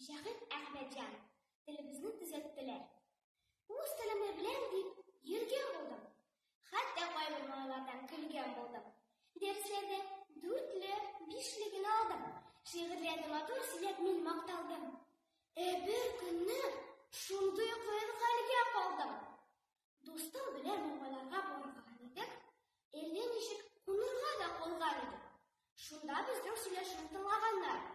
Җәһит Әхмәтҗан, Телебезне төзәттеләр. Үз телемне беләм дип йөргән булдым. Хәтта кайбер малайлардан көлгән булдым. Дәресләрдә дүртле, бишле генә алдым. Шигырьләрне матур сөйләп мин макталдым. Ә бер көнне шундый кыен хәлгә калдым. Дустым белән бабайларга барган идек, әллә ничек кунырга да калган идек. Шунда безнең сөйләшүне тыңлаганнар.